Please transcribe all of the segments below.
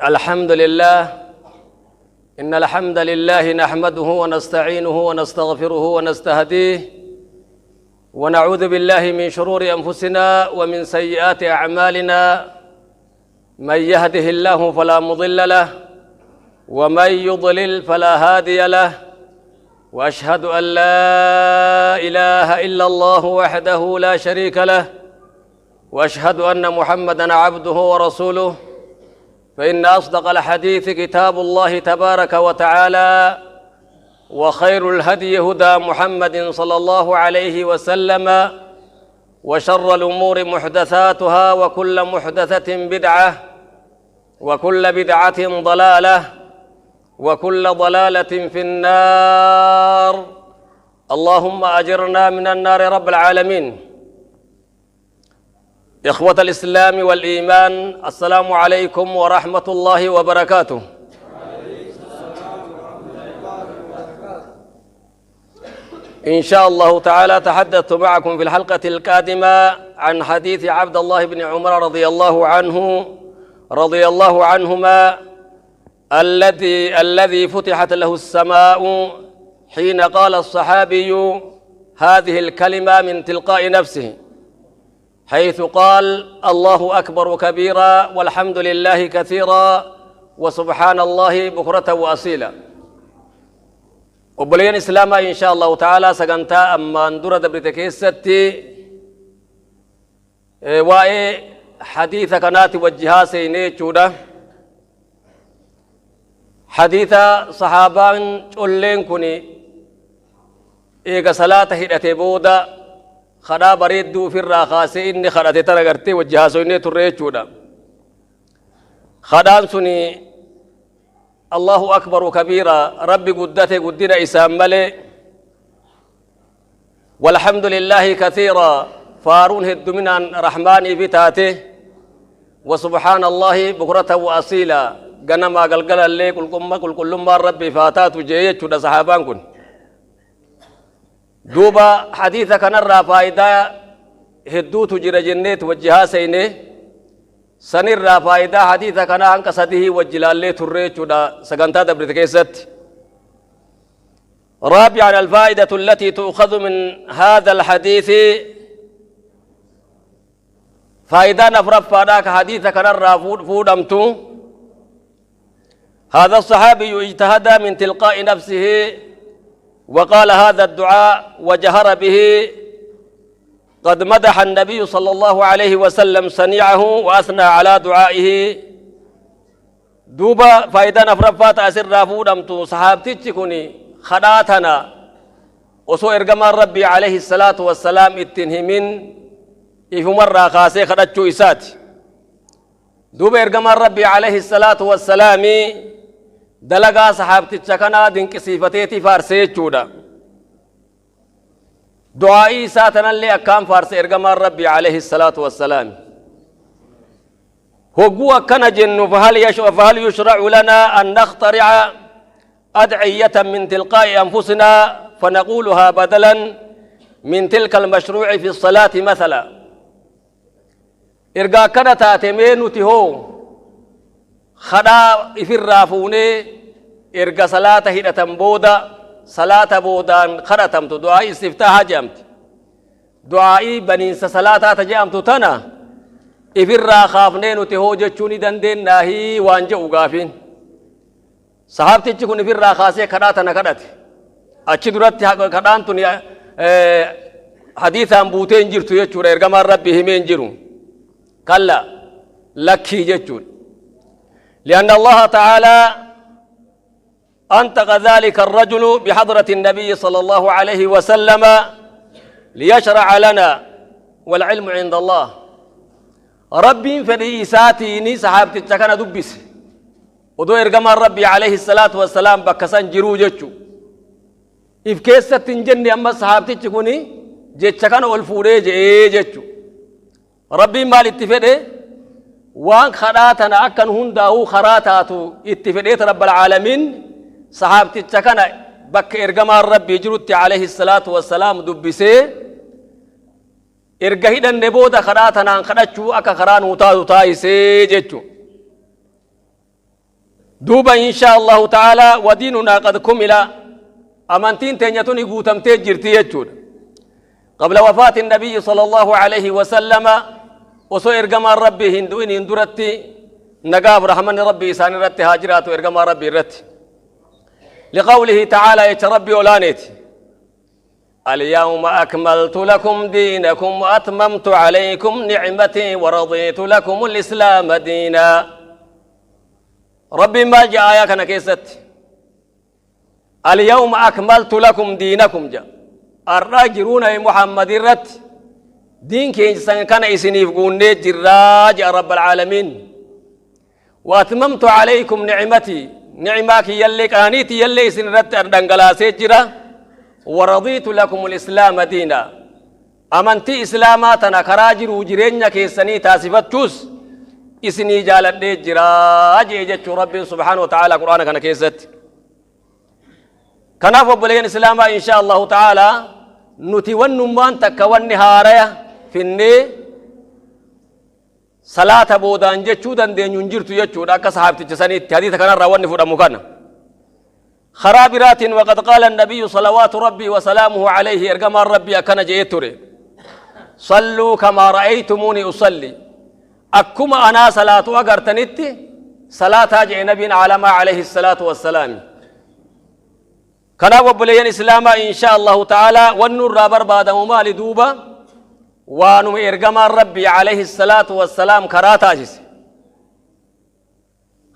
الحمد لله، إن الحمد لله نحمده ونستعينه ونستغفره ونستهديه، ونعوذ بالله من شرور أنفسنا ومن سيئات أعمالنا. من يهده الله فلا مضل له، ومن يضلل فلا هادي له، وأشهد أن لا إله إلا الله وحده لا شريك له، وأشهد أن محمدا عبده ورسوله. فإن أصدق الحديث كتاب الله تبارك وتعالى، وخير الهدي هدى محمد صلى الله عليه وسلم، وشر الأمور محدثاتها، وكل محدثة بدعة، وكل بدعة ضلالة، وكل ضلالة في النار. اللهم أجرنا من النار رب العالمين. إخوة الإسلام والإيمان، السلام عليكم ورحمة الله وبركاته. إن شاء الله تعالى تحدثت معكم في الحلقة القادمة عن حديث عبد الله بن عمر رضي الله عنه رضي الله عنهما الذي فتحت له السماء حين قال الصحابي هذه الكلمة من تلقاء نفسه، حيث قال: الله أكبر كبيرا، والحمد لله كثيرا، وسبحان الله بكرة وأصيلا. Obboleeyyan Islaamaa, إن شاء الله تعالى sagantaa ammaan dura dabrite keessatti waa'ee hadiisa kanaati wajjihaa seenee jechuudha. Hadiisa sahaabaan colleen kun eega salaata hidhate booda kadhaa bareedduu ofirraa kaasee inni kadhate tana gartee wajji haasoynee turre jechuudha. Kadhaan suni الله أكبر كبيرا، Rabbi guddate guddina isaan malee، والحمد لله كثيرا، faaruun hedduminaan rahmaanii fi taate، وسبحان الله بكرة وأصيلا، ganamaa galgalallee qulqullummaan Rabbii faataatu jee jechuudha sahaabaan kun. Duuba hadiisa kanarraa faayidaa hedduutu jira jenneet wajji haaseyne. Sanirraa faayidaa hadiisa kanaa hanqa sadihii wajji laallee turre jechuudha sagantaa dabrite keessatti. رابعا، الفائدة التي تؤخذ من هذا الحديث، فائدة نفرفا حديث كان فودمت: هذا الصحابي اجتهد من تلقاء نفسه وقال هذا الدعاء وجهر به. قد مدح النبي صلى الله عليه وسلم صنيعه وأثنى على دعائه. دوبا فائدة نفرفات أسر فودمت، صحابتي كوني kadhaa osoo ergamaan Rabbii عليه الصلاة والسلام ittiin himin ifumarraa kaasee kadhachuu isaati. Duuba ergamaan Rabbii عليه الصلاة والسلام dalagaa sahaabticha kanaa dinqisiifateeti faarsee jechuudha. Du'aa'ii isaa tanallee akkaan faarse ergamaan Rabbii عليه الصلاة والسلام. Hogguu akkana jennu، فهل يشرع لنا أن نخترع أدعية من تلقاء أنفسنا فنقولها بدلا من تلك المشروع في الصلاة مثلا؟ Erga akkana taate, mee nuti hoo kadhaa ifirraa fuunee erga salaata hidhatan booda, salaata boodaan kadhatamtu, du'aa istiftaaha jedhamti, du'aa'ii baniinsa salaataa ta jedhamtu tana ifirraa kaafnee nuti hoo jechuu ni dandeennaahi waan jedhu gaafiin. Sahaabtichi kun ifirraa kaasee kadhaa tana kadhate. Achi duratti kadhaan tun hadiisaan buutee hin jirtu jechuudha, ergamaan Rabbi himee hin jiru. كلا، lakkii jechuudha. لأن الله تعالى أنطق ذلك الرجل بحضرة النبي صلى الله عليه وسلم ليشرع لنا، والعلم عند الله. Rabbiin fedhii isaatiin sahaabticha kana dubbise odoo ergamaan Rabbii عليه الصلاة والسلام bakka san jiruu jechu. If keessatti hin jenne. Amma sahaabtichi kun jecha kana ol fuudhee je'ee jechu. Rabbiin maal itti fedhe? Waan kadhaa tana akkan hundaa'uu karaa taatu itti fedheeta رب العالمين sahaabticha kana bakka ergamaan Rabbii jirutti عليه الصلاة والسلام dubbisee, erga hidhanne booda kadhaa tanaan kadhachuu akka karaa nuu taatu taayisee jechu. Duuba insha Allahu ta'ala wadiinunaa qad kumila, amantiin teenya tuni guutamtee jirti jechuudha. Qabla wafaati nabiyyi sallallahu alaihi wasallama, osoo ergamaan Rabbii hin du'iniin duratti, nagaaf rahmanni Rabbii isaan irratti haa jiraatu, ergamaa Rabbii irratti. Liqawlihi ta'ala, jecha Rabbii olaaneeti. اليوم أكملت لكم دينكم وأتممت عليكم نعمتي ورضيت لكم الإسلام دينا. ربي ما جاء آية كان كيست اليوم أكملت لكم دينكم جا الراجرون محمد الرت دين كيسان كان إسنيف قوني جراج رب العالمين. وأتممت عليكم نعمتي، نعماك يلي كانيتي يلي إسن رت أردنقلاسي جرا، ورضيت لكم الإسلام دينا. أمنتي إسلاماتنا كراجر وجرين كيسني تاسفتوس إسني جالت جرا جيجت ربي سبحانه وتعالى قرآن كان كيست. Kanaaf obboleeyyan islaamaa, insha Allahu ta'ala nuti wannummaan takka wanni haaraya finnee salaata boodaan jechuu dandeenyu hin jirtu jechuudha, akka sahaabticha saniitti hadiisa kanarraa wanni fudhamu kana. Karaa biraatiin, وقد قال النبي صلوات ربي وسلامه عليه, ergamaan Rabbii akkana jedhee ture: صلوا كما رأيتموني أصلي, akkuma anaa salaatu agartanitti salaataa jedhe nabiin caalamaa عليه الصلاة والسلام. Kanaaf obboleeyyan islaamaa, insha Allahu ta'ala wannu irraa barbaadamu maali duuba? Waanuma ergamaan Rabbii عليه الصلاة والسلام karaa taasise,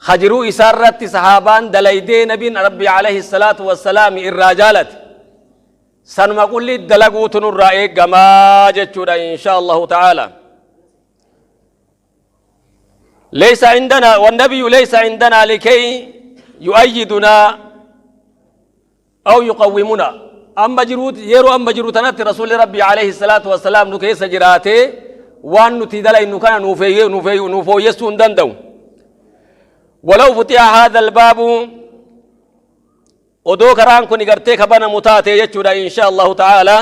hajiruu isaa irratti sahaabaan dalaydee nabiin Rabbii عليه الصلاة والسلام irraa jaalate, sanuma qulli dalaguutu nurraa eeggamaa jechuudha insha Allahu ta'ala. ليس عندنا والنبي ليس عندنا لكي يؤيدنا أو يقومنا. أما جروت يرو أما جروت رسول ربي عليه الصلاة والسلام nu keessa jiraatee waan nuti dalaynu kana nuufooyyessuu hin danda'u. ولو فتح هذا الباب, odoo karaan kun gartee kabanamu taate jechuudha, insha Allahu ta'ala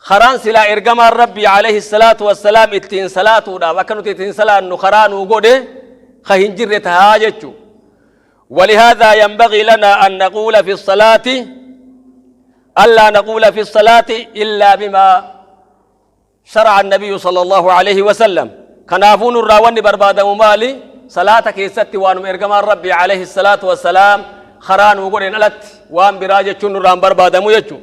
karaan silaa ergamaan Rabbii عليه الصلاة والسلام ittiin salaatuudhaaf akka nuti ittiin salaannu karaa nuu godhe ka hin jirre tahaa jechu. ولهذا ينبغي لنا أن نقول في الصلاة ألا نقول في الصلاة إلا بما شرع النبي صلى الله عليه وسلم. Kanaafuu nurraa wanni barbaadamu maali? Salaata keessatti waanuma ergamaan Rabbii عليه الصلاة والسلام karaa nuu godhen alatti waan biraa jechuun nurraan barbaadamu jechuu.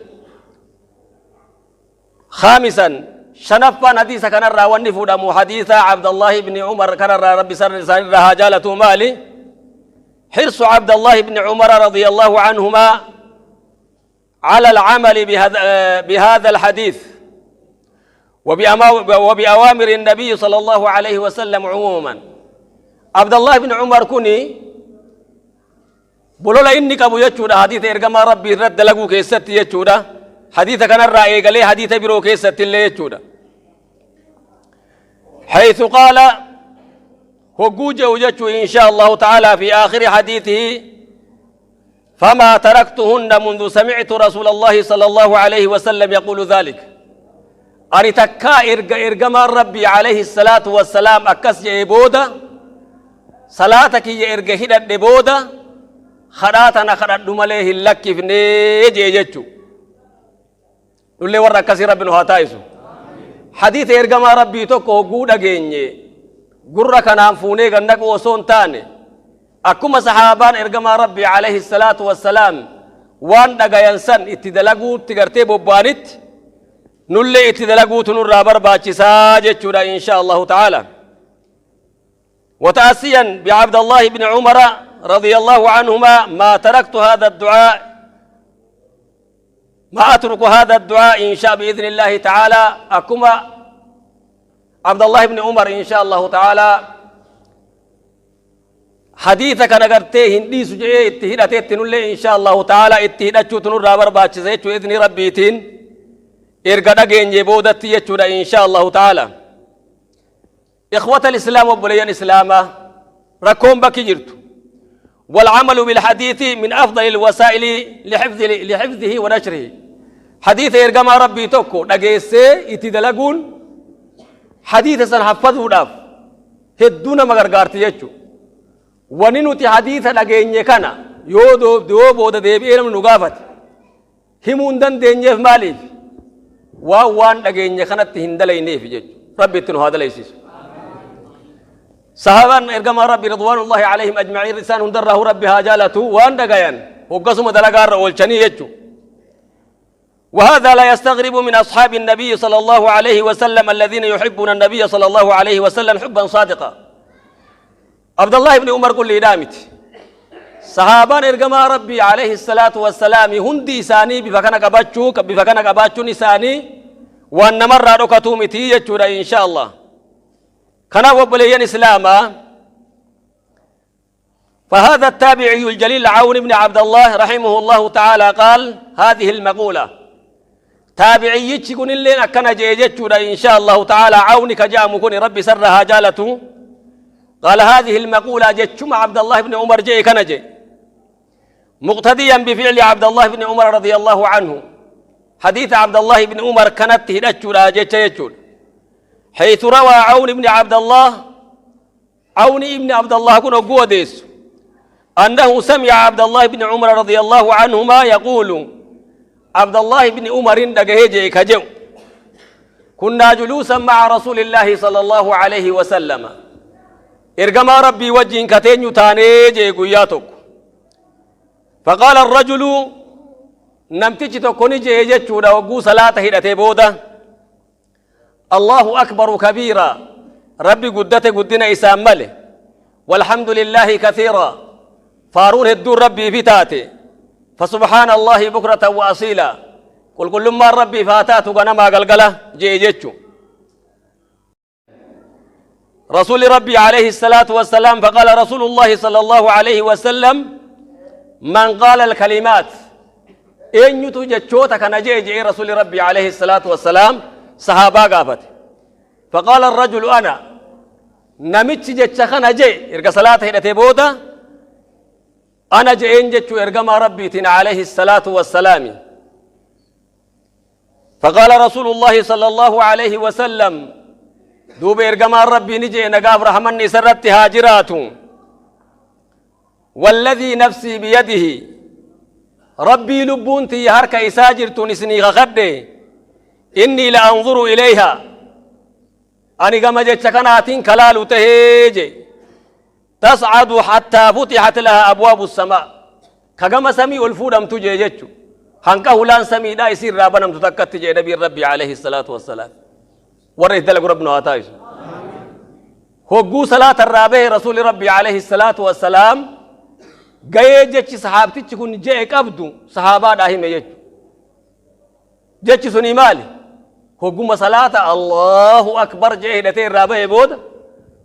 خامسا, shanaffaan hadiisa kanarraa wanni fuudhamu, hadiisa Cabdallahi ibni Cumar kanarraa, Rabbi isaanirraa haa jaalatu, maali? حرص عبد الله بن عمر رضي الله عنهما على العمل بهذا الحديث وبأوامر النبي صلى الله عليه وسلم عموما. عبد الله بن عمر كني bolola inni qabu jechuudha, hadiisa ergamaa Rabbii irratti dalaguu keessatti jechuudha, hadiisa kanarraa eegalee hadiisa biroo keessatti illee jechuudha. حيث قال, hogguu je'u jechuu, إن شاء الله تعالى في آخر حديثه: فما تركتهن منذ سمعت رسول الله صلى الله عليه وسلم يقول ذلك. Ani takkaa erga ergamaan Rabbii عليه الصلاة والسلام akkas je'e booda, salaata kiyya erga hidhadhe booda, kadhaa tana kadhadhu malee hin lakkifnee jee jechu. Nullee warra akkasii Rabbi nu haa taa'isu. Hadiisa ergamaa Rabbii tokko hogguu dhageenye gurra kanaan fuunee gannaqu osoo hin taane, akkuma sahaabaan ergamaa Rabbii عليه الصلاة والسلام waan dhagayan san itti dalaguutti gartee bobba'anitti, nullee itti dalaguutu nurraa barbaachisaa jechuudha إن شاء الله تعالى. وتأسيا بعبد الله بن عمر رضي الله عنهما ما تركت هذا الدعاء، ما أترك هذا الدعاء إن شاء بإذن الله تعالى. Akkuma عبد الله بن عمر إن شاء الله تعالى hadiisa kana gartee hin dhiisu jedhee itti hidhateetti, nullee إن شاء الله تعالى itti hidhachuutu nurraa barbaachisa jechuu, idni Rabbiitiin erga dhageenye boodatti jechuudha إن شاء الله تعالى. إخوة الإسلام, obboleeyyan islaamaa, rakkoon bakki jirtu, والعمل بالحديث من أفضل الوسائل لحفظه ونشره. حديث ergamaa Rabbii tokko dhageessee itti dalaguun hadiisa san haffazuudhaaf hedduu nama gargaarti jechu. Wani nuti hadiisa dhageenye kana yoo booda deebi'ee namni nu gaafate himuu hin dandeenyeef maaliif? Waan dhageenye kanatti hin dalayneef jechuudha. Rabbi itti nu haa dalaysiisu. Sahaabaan ergamaa Rabbi ridwaanullahi alayhim ajma'iin, isaan hundarraahu Rabbi haa jaalatu, waan dhagayan hoggasuma dalagaarra oolchanii jechuudha. وهذا لا يستغرب من أصحاب النبي صلى الله عليه وسلم الذين يحبون النبي صلى الله عليه وسلم حبا صادقا. عبد الله بن عمر قل لي دامت صحابان إرجما ربي عليه الصلاة والسلام هندي إساني بفكنا قباتشو إساني وأن مرة ركتو متي إن شاء الله. كان وبليين إسلاما. فهذا التابعي الجليل عون بن عبد الله رحمه الله تعالى قال هذه المقولة. تابعي يكون اللي أكن جيجتشورا إن شاء الله تعالى. عونك جاء كون ربي سرها جالته. قال هذه المقولة جتشم عبد الله بن عمر جي كان جي مقتديا بفعل عبد الله بن عمر رضي الله عنه. حديث عبد الله بن عمر كانت هدتشورا جيتشور، حيث روى عون بن عبد الله، عون بن عبد الله كن قوديس، أنه سمع عبد الله بن عمر رضي الله عنهما يقول، عبد الله بن عمر دغهجي كجو: كنا جلوسا مع رسول الله صلى الله عليه وسلم، ergamaa Rabbii wajjiin ka teenyu taanee jee guyyaa tokko. فقال الرجل، namtichi tokko ni jee jechuudha hogguu salaata hidhatee booda: الله أكبر كبيرا، Rabbi guddate guddina isaan male، والحمد لله كثيرا، faaruun hedduun Rabbii fi taate، فسبحان الله بكرة وأصيلا، qulqullummaan Rabbii haa taatu ganamaa galgala jee jechu. رسول ربي عليه الصلاة والسلام، فقال رسول الله صلى الله عليه وسلم: من قال الكلمات؟ eenyutu jechoota kana jee jee رسول ربي عليه الصلاة والسلام sahaabaa gaafate. فقال الرجل: أنا. Namichi jecha kana jee erga salaata hidhatee booda أنا je'een jechuu ergamaa Rabbiitiin عليه الصلاة والسلام. فقال رسول الله صلى الله عليه وسلم، duuba ergamaan Rabbii ni jee, nagaaf rahmanni isarratti haa jiraatu: والذي نفسي بيده، Rabbii lubbuun tiyya harka isaa jirtuun isinii kakadhe، إني لأنظر إليها، ani gama jecha kanaatiin kalaalu tahee je، تصعد حتى فتحت لها أبواب السماء، ka gama samii ol fuudhamtu jee jechu, hanqa hulaan samiidha isiirraa banamtu takkatti jee nabiin Rabbii عليه الصلاة والسلام. Warra itti dalagu Rabbi nu haa taa'isu. Hogguu salaata irraa bahe rasuuli Rabbii عليه الصلاة والسلام gayee jechi sahaabtichi kun je'e qabdu sahaabaadhaa hime jechu. Jechi suni maali? Hogguma salaata الله أكبر je'e hidhatee irraa bahe booda: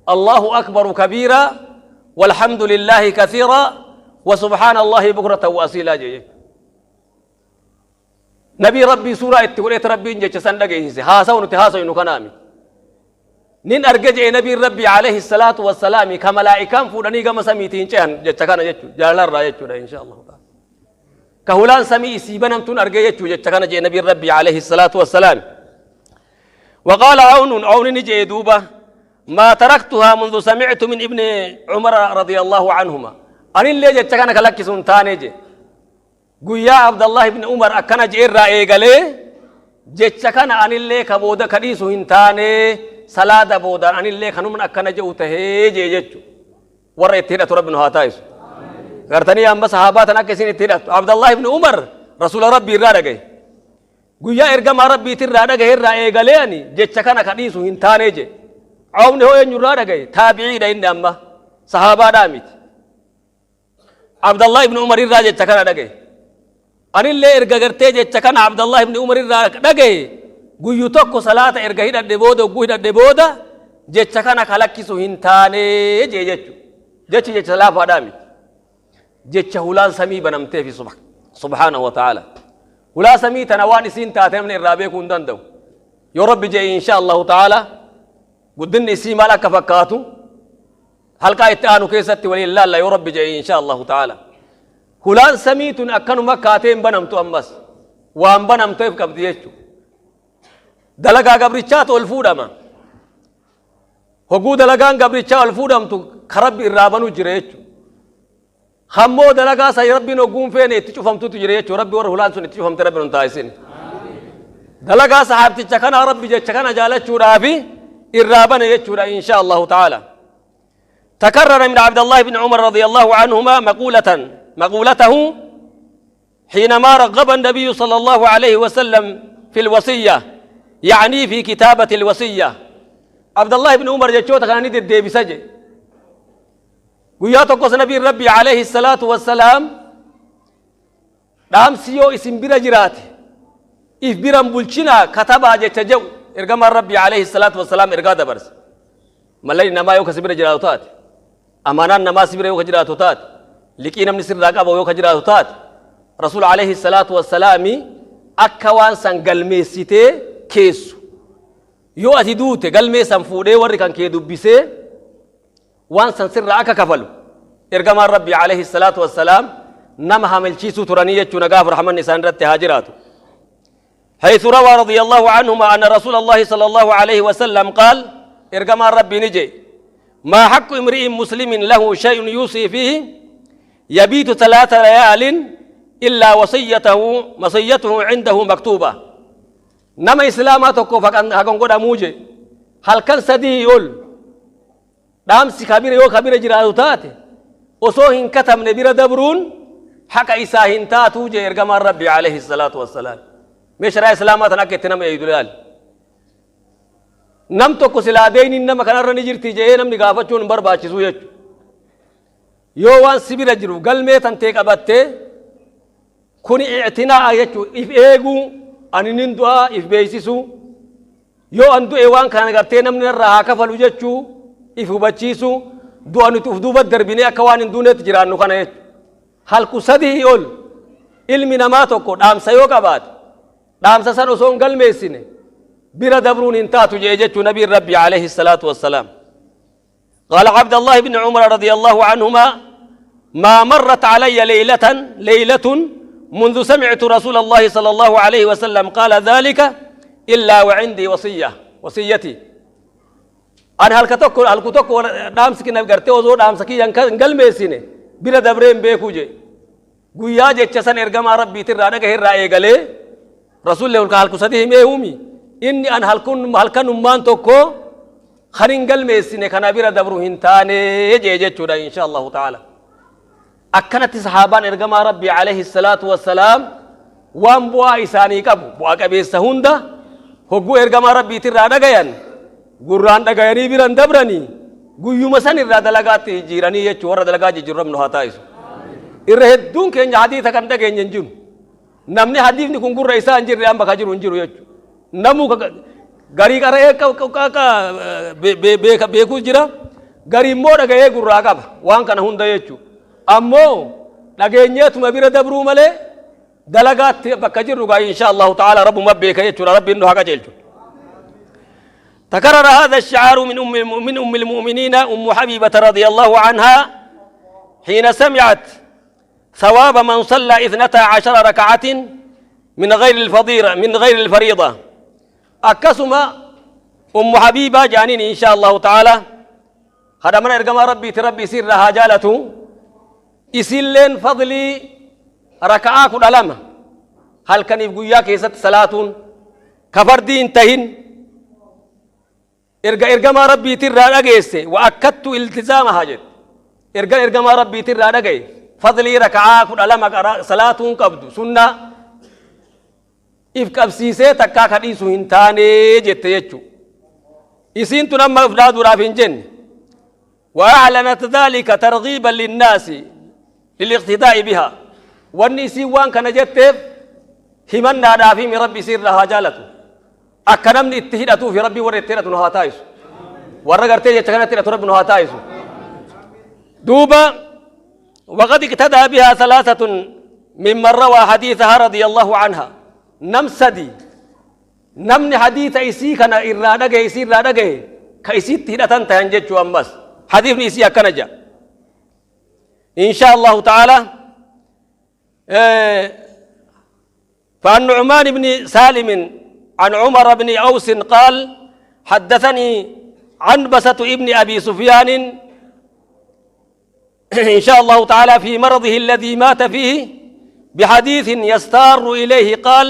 الله أكبر كبيرا والحمد لله كثيرا وسبحان الله بكرة وأصيلا jee. Nabii Rabbii suuraa itti godheet Rabbiin jecha san dhageessise. Haasawu nuti haasawinu kanaami. Nin arge jee nabiin Rabbii عليه الصلاة والسلام ka malaa'ikaan fuudhanii gama samiitiin cehan jecha kana jechu jaalalarraa jechuudha إن شاء الله تعالى. Ka hulaan samii isii banamtuun arge jechuu jecha kana jee nabiin Rabbii عليه الصلاة والسلام. وقال عون، عون نجي دوبة: ما تركتها منذ سمعت من ابن عمر رضي الله عنهما. أن اللي jecha kana ka lakkisuun taane je guyyaa Abdallah ibn Umar akkana jee irraa eegalee jecha kana anillee ka booda ka dhiisu hin taane, salaada boodaan anillee kanuman akkana je'u tahee jee jechu. Warra itti hidhatu Rabbi nu haa taa'isu. Gartanii amma sahaabaa tan akka isin itti hidhattu. Abdallah ibn Umar rasuula Rabbii irraa dhagaye. Guyyaa ergamaa Rabbiitirraa dhagaye irraa eegalee ani jecha kana ka dhiisu hin taane je. Awni hoo eenyurraa dhagaye? Taabiciidha inni, amma sahaabaadhaa miti. Abdallah ibn Umar irraa jecha kana dhagaye. Anillee erga gartee jecha kana Abdallah ibn Umar irraa dhagaye, guyyu tokko salaata erga hidhadhe booda, ogguu hidhadhe booda jecha kana ka lakkisu hin taane jee jechu. Jechi jecha laafaadhaa miti, jecha hulaan samii banamteefi سبحانه وتعالى. Hulaa samii tana waan isiin taate namni irraa beekuu hin danda'u. Yoo Rabbi jee إن شاء الله تعالى guddinni isii maal akka fakkaatu halqaa itti aanu keessatti waliin laalla yoo Rabbi jee إن شاء الله تعالى. Hulaan samii tun akkanuma kaatee hin banamtu, ammas waan banamteef qabdi jechu. Dalagaa gabrichaatu ol fuudhama. Hogguu dalagaan gabrichaa ol fuudhamtu ka Rabbi irraa banu jira jechu. Hammoo dalagaa san Rabbiin hogguun feene itti cufamtutu jira jechuudha. Rabbi warra hulaan sun itti cufamte Rabbi nun taasisin. Dalagaa sahaabticha kanaa Rabbi jecha kana jaalachuudhaafi irraa bane jechuudha insha Allahu ta'ala. تكرر من عبد الله بن عمر رضي الله عنهما مقولته حينما رغب النبي صلى الله عليه وسلم في الوصية، يعني في كتابة الوصية. عبد الله بن عمر jechoota kana ni deddeebisa je. Guyyaa tokkos nabiin Rabbi عليه الصلاة والسلام dhaamsi yoo isin bira jiraate if biran bulchinaa, katabaa jecha jedhu ergamaan Rabbi عليه الصلاة والسلام ergaa dabarse. Mallayni namaa yoo kasi bira jiraatu taate, amaanaan namaa si bira yoo ka jiraatu taate, liqii namni sirraa qabu yoo ka jiraatu taate, Rasuul عليه الصلاة والسلام akka waan san galmeessitee keessu, yoo ati duute galmee san fuudhee warri kan kee dubbisee waan san sirraa akka kafalu ergamaan Rabbi عليه الصلاة والسلام nama hamelchiisuu turanii jechuu. Nagaaf rahmanni isaan irratti haa jiraatu. حيث روى رضي الله عنهما أن رسول الله صلى الله عليه وسلم قال، إرجما ربي نجي: ما حق امرئ مسلم له شيء يوصي فيه يبيت 3 ليال إلا وصيته عنده مكتوبة. Nama islaamaa tokkoof haqan godhamuu je, halkan 3 ol dhaamsi kabira yoo kabira jiraatu taate osoo hin katabne bira dabruun haqa isaa hin taatuu je ergamaan Rabbi عليه الصلاة والسلام. Mee sharaa islaamaa tan akka itti nama eeydu ilaali. Nam tokko silaa deeyniin nama kanarra ni jirti jedhee namni gaafachuun hin barbaachisu jechu. Yoo waan si bira jiru galmee tantee qabattee, kuni ictinaa'a jechuu, if eeguu, ani nin du'aa if beeksisuu, yoo an du'e waan kana gartee namni irraa haa kafalu jechuu, if hubachiisuu, du'a nuti uf duuba darbinee akka waan hin duunetti jiraannu kana jechu. Halku 3 ol ilmi namaa tokko dhaamsa yoo qabaate dhaamsa san osoo hin galmeessine bira dabruun hin taatu jee jechuu nabiin Rabbi عليه الصلاة والسلام. قال عبد الله بن عمر رضي الله عنهما: ما مرت علي ليلة منذ سمعت رسول الله صلى الله عليه وسلم قال ذلك إلا وعندي وصيتي. أنا halka tokko dhaamsi kina gartee osoo dhaamsa kiyya hin galmeessine bira dabreen beekuu je. Guyyaa jecha san ergamaa Rabbiitirraa dhagahe irraa eegalee, rasuulli halku 3 himee humi inni an halkanummaan tokko kan hin galmeessine kana bira dabru hin taane jee jechuudha insha Allahu ta'ala. Akkanatti sahaabaan ergamaa Rabbii عليه الصلاة والسلام waan bu'aa isaanii qabu, bu'aa qabeessa hunda hogguu ergamaa Rabbiitirraa dhagayan gurraan dhagayanii biran dabranii guyyuma san irraa dalagaatti jijjiiranii jechuu. Warra dalagaa jijjiiramnu haa taa'isu. Irra hedduun keenya hadiisa kan dhageenye hin jiru. Namni hadiisni kun gurra isaa hin jirre amma ka jiru hin jiru jechuudha. Namuu garii qara'ee beekuus jira, garii immoo dhagayee gurraa qaba waan kana hunda jechuudha. Ammoo dhageenyeetuma bira dabruu malee dalagaatti bakka jirru gaa insha Allahu ta'ala rabbuma beeka jechuudha. Rabbiin nu haa qajeelchu. تكرر هذا الشعار من أم المؤمنين أم حبيبة رضي الله عنها حين سمعت ثواب من صلى 12 ركعة من غير الفريضة. Akkasuma أم حبيبة جانين إن شاء الله تعالى هذا من إرقم ربي تربي سر هاجالته isiilleen fadlii raka'aa 12 halkaniif guyyaa keessatti salaatuun ka fardii hin tahin erga ergamaa Rabbiitirraa dhageesse, وأكدت التزامها jedhe. Erga ergamaa Rabbiitirraa dhagaye fadlii raka'aa 12 salaatuun qabdu sunnaa if qabsiisee takkaa kadhiisu hin taane jette jechu. Isiin tun amma if dhaaduudhaaf hin jenne. وأعلنت ذلك ترغيبا للناس للاقتداء بها. Wanni isiin waan kana jetteef himannaadhaaf himi. Rabbi isiirra haa jaalatu. Akka namni itti hidhatuufi Rabbii warra itti hidhatu nu haa taa'isu. Warra gartee jecha kanatti hidhatu Rabbi nu haa taa'isu. Duuba وقد اقتدى بها ثلاثة ممن روى حديثها رضي الله عنها. Nam sadi namni hadiisa isii kana irraa dhagaye, isii irraa dhagaye, ka isiitti hidhatan tahan jechuu. Ammas hadiifni isii akkana jedha إن شاء الله تعالى: فعن نعمان بن سالم عن عمر بن أوس قال: حدثني عنبسة ابن أبي سفيان. إن شاء الله تعالى في مرضه الذي مات فيه بحديث يستار إليه. قال: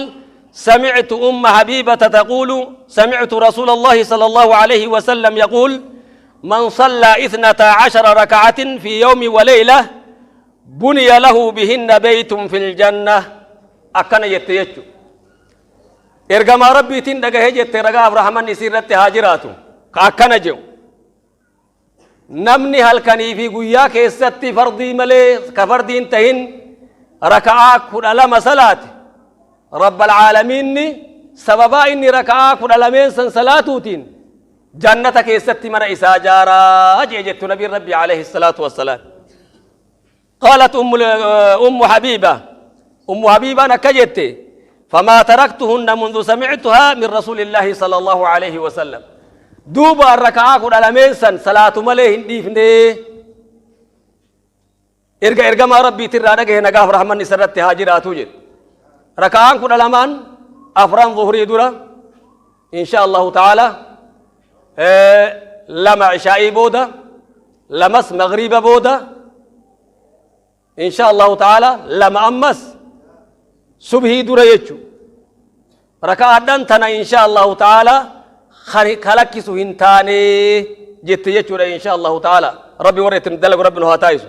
سمعت أم حبيبة تقول: سمعت رسول الله صلى الله عليه وسلم يقول: من صلى 12 ركعة في يوم وليلة بني له بهن بيت في الجنة. أكن يتيجو ergamaa Rabbiitiin dhagahee jette, ragaaf rahmanni isii irratti haa jiraatu, ka akkana jedhu: namni halkanii fi guyyaa keessatti fardii malee ka fardiin tahin raka'aa 12 salaate, Rabbal caalamiinni sababaa inni raka'aa 12n san salaatuutiin jannata keessatti mana isaa jaaraa jee jettu nabiin Rabbi عليه الصلاة والسلام. قالت أم حبيبة، أم حبيبة نكجت: فما تركتهن منذ سمعتها من رسول الله صلى الله عليه وسلم. دوبا الركعة 12n san صلاة malee hin dhiifne erga ergamaa Rabbiitirraa dhagahe, nagaaf rahmanni isarratti haa jiraatu jedhu. Raka'aan 12n afran zuhurii dura, إن شاء الله تعالى, lama ishaa'ii booda, lamas magriiba booda, إن شاء الله تعالى, lama ammas subhii dura jechu. Raka'aadhaan tana إن شاء الله تعالى kalakkisu hin taane jette jechuudha. إن شاء الله تعالى Rabbi warra ittiin dalagu Rabbi nu haa taa'isu.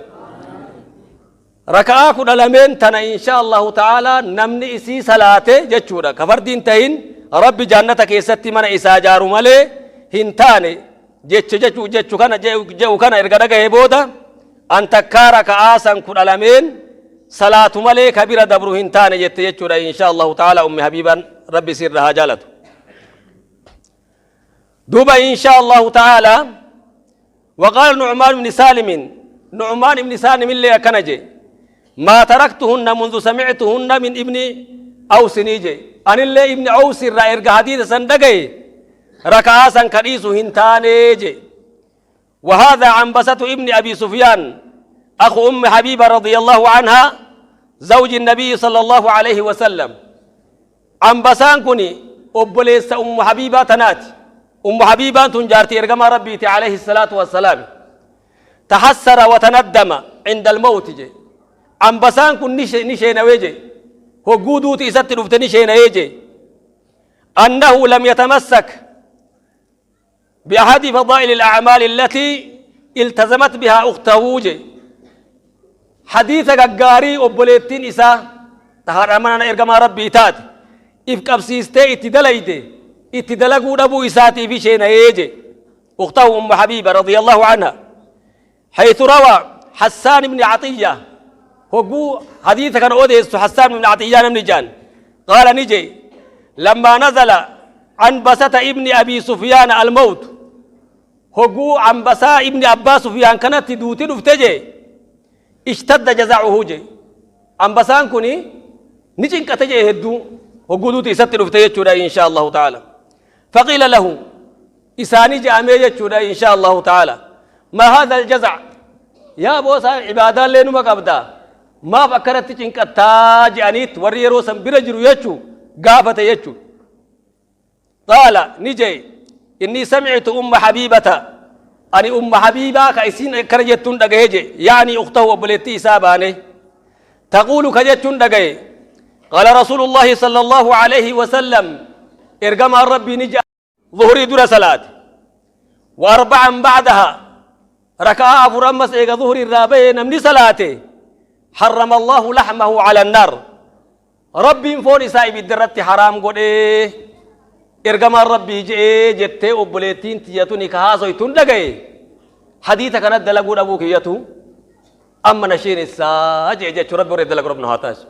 Raka'aa 12n tana إن شاء الله تعالى namni isii salaate jechuudha, ka fardiin tahin, Rabbi jannata keessatti mana isaa jaaru malee hin taane jechu jechu jechu kana je'u kana erga dhagahe booda an takkaa raka'aa san 12n salaatu malee ka bira dabru hin taane jette jechuudha. إن شاء الله تعالى Ummi Habiibaan, Rabbi sirra haa jaalatu. Duuba إن شاء الله تعالى وقال نعمان بن سالم، نعمان بن سالم اللي أكنجي: ما تركتهن منذ سمعتهن من ابن أوس. نيجي أن اللي ابن أوس الرائر حديث سندقي ركعة سن كريس هنتاني. وهذا عنبسة ابن أبي سفيان، أخو أم حبيبة رضي الله عنها زوج النبي صلى الله عليه وسلم. عنبسان كني obboleessa Ummu Habiibaa tanaati. Ummu Habiibaan tun jaartii ergamaa Rabbiiti عليه الصلاة والسلام. تحسر وتندم عند الموت je. Ambasaan kun ni sheenawee je, hogguu duuti isatti dhufte ni sheenawee je, أنه لم يتمسك بأحد فضائل الأعمال التي التزمت بها أخته je. Hadiisa gaggaarii obboleettiin isaa tahaadha mana ergamaa Rabbii taate if qabsiistee itti dalayde itti dalaguu dhabuu isaatiif isheenayee je. أخته أم حبيبة رضي الله عنها، حيث روى حسان بن عطية، هو حديث كان أوديس حسان بن عطية نمني جان، قال نجي: لما نزل عنبسة ابن أبي سفيان الموت، هو عنبسة ابن أبا سفيان كانت دوتي دفتجي، اشتد جزعه جي. عنبسان كني نجين كتجي هدو هو دوتي ست دفتجي إن شاء الله تعالى. فقيل له، إساني جامع إن شاء الله تعالى: ما هذا الجزع يا بوسا؟ عبادة لينو ما قبدا ما فكرت cinqattaa je'aniit warri yeroo san bira jiru jechu gaafate jechu. قال نجي: إني سمعت أم حبيبة، أني أم حبيبة كإسين كرجتون دقيجي، يعني أخته وبلتي إساباني، تقول كجتون دقي: قال رسول الله صلى الله عليه وسلم، إرقم ربي نجا ظهري در صلاة وأربعا بعدها، ركعة أفر أمس إيغا ظهري الرابع نمني صلاته، حرم الله لحمه على النار، ربي foon isaa ibiddarratti haraam godhee ergamaan Rabbii je'ee jettee obboleettiin tiyyatuni ka haasoytun dhagaye. Hadiita kanat dalaguu dhabuu kiyyatu amma nasheen isaa jee jechuu. Rabbi warra dalagu Rabbi nu haa taasisu.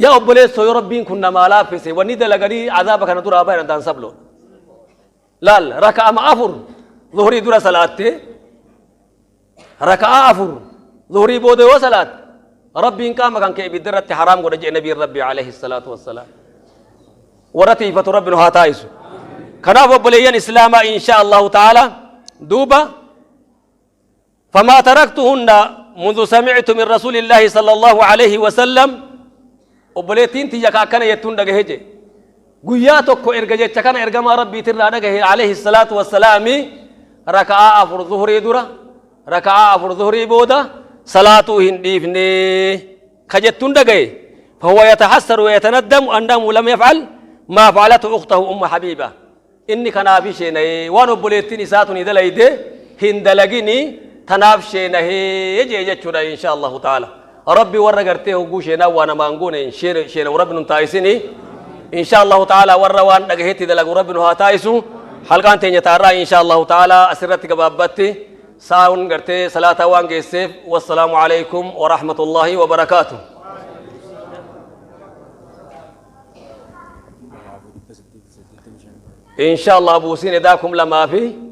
Yaa obboleessoo, yoo Rabbiin kun namaa laaffise wanni dalaganii azaaba kana duraa bayan ta'an sabloodha. Laal, raka'ama afur zuhurii dura salaatte, raka'aa afur zuhurii booda yoo salaatte, Rabbiin qaama kan kee ibidda irratti haraam godha jee nabiin Rabbii عليه الصلاة والسلام. Warra tiifatu Rabbi nu haa taa'isu. Kanaaf obboleeyyan islaamaa, إن شاء الله تعالى, duuba فما تركتهن منذ سمعت من رسول الله صلى الله عليه وسلم. Obboleettiin tiyya ka akkana jettuun dhagahe je, guyyaa tokko erga jecha kana ergamaa Rabbiitirraa dhagahe عليه الصلاة والسلام, raka'aa afur zuhurii dura. Raka'aa 4 zuhrii booda salaatuu hin dhiifne ka jettuun dhagaye. Fahuwa yatahassaru wa yatanaddamu annahu lam yaf'al maa fa'alatu ukhtahu ummu habiiba. Inni kanaafi sheenayee waan obboleettiin isaa tuni dalayde hin dalagini tanaaf sheenahee jee jechuudha insha Allahu ta'ala. Rabbi warra gartee hogguu sheenaa waa namaan goone hin sheenawu Rabbi nun taasisini. Insha Allahu ta'ala warra waan dhagahetti dalagu Rabbi nu haa taasisu. Halqaan teenya taarraa insha Allahu ta'ala asirratti gabaabbatti sa'aan gartee salaataa waan geesseef wassalaamu alaikum wa rahmatullahi wa barakaatuh. Insha Allah buusiin edaa 2000.